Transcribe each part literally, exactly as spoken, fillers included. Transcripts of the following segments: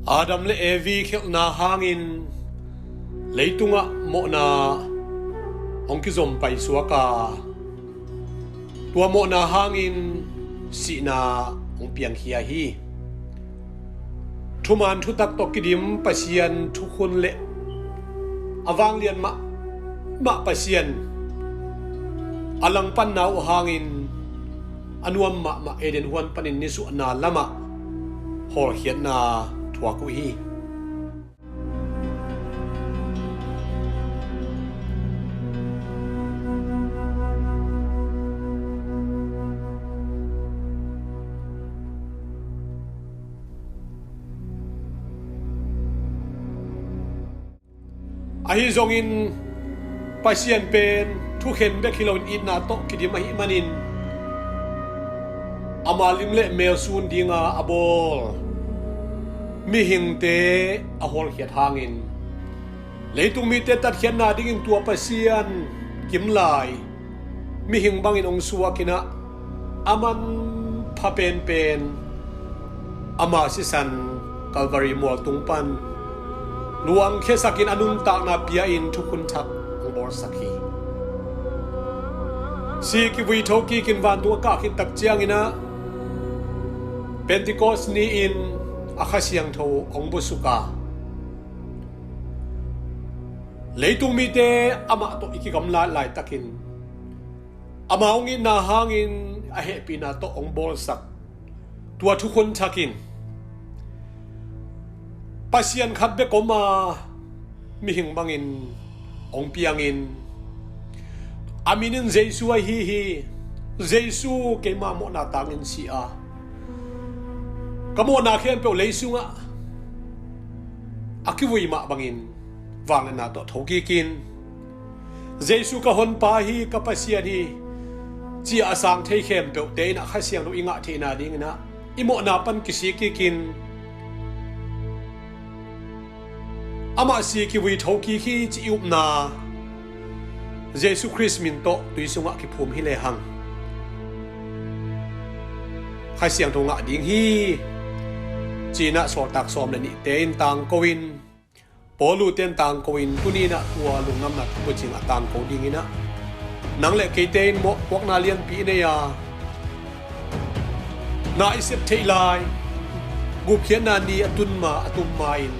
Adam le Evi khelhna hangin leitungah mawhna hong kizom paisuak a, tua mawhna hangin sihna hong piangkhia hi. Thuman thutak tawh kidim Pasian thukhun le a vanglian mahmah Pasian a langpanna uh hangin a nuam mahmah Eden huan panin nisuahna lamah hawlkhiatna thuak uh hi. Ahi zongin Pasian pen thukhen bek hi loin itna tawh kidim ahih manin ama lim le mel sun dinga a bawl mihingte a hawlkhiat hangin leitung mite tatkhiatna dingin tua Pasian kimlai mihing bangin hong suakin ah a manpha penpen ama sisan Calvary mualtung pan luangkhiasakin a nuntakna pia-in thukhun thak hong bawlsak hi. Si kivui tho kikin vantung a kah khit tak ciangin ah Pentecost ni-in a Kha Siangtho hong buasuk a, leitung mite amah tawh i kigamlat laitakin ama hong itna hangin a hehpihna tawh hong bawlsak tua thukhun thak in Pasian khat bek om a mihing bangin hong piangin a min in Jesu ahi hi. Jesu keima mawhna tangin si a, ka mawhna khempeuh lei sungah a kivui mah bangin vangliatna tawh tho kikin Jesu ka honpa hi, ka Pasian hi, ci-a a sang thei khempeuhte in ah Kha Siangtho i ngah theihna dingin ah i mawhna pan kisik kikin amah si kivui tho kik hi ci i upna Jesu Khrist min tawh tui sungah kiphum hi lehang Kha Siangtho ngah ding hi, ci-in ah Sawltak sawm le nihte in tangko in, Paulu ten tangko in, tuni in ah tua lungdamna thu bucing a tangko dingin ah nang le keite in mawhpuakna lianpi i nei a, na i sep theih lai gupkhiatna ni a tun ma a tum ma-in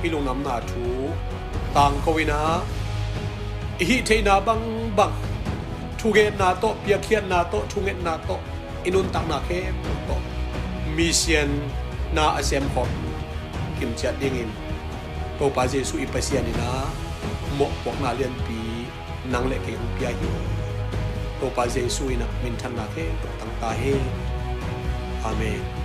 i lungdamna thu tangko in ah i hih theihna bangbang thugenna tawh, piakkhiatna tawh, thungetna tawh, i nuntakna khempeuh tawh misianna a semkhawm kimciat dingin Topa Jesu i Pasian in ah mawhpuakna lianpi nang le kei hong pia hi. Topa Jesu in ah minthanna khempeuh tang ta hen. Amen.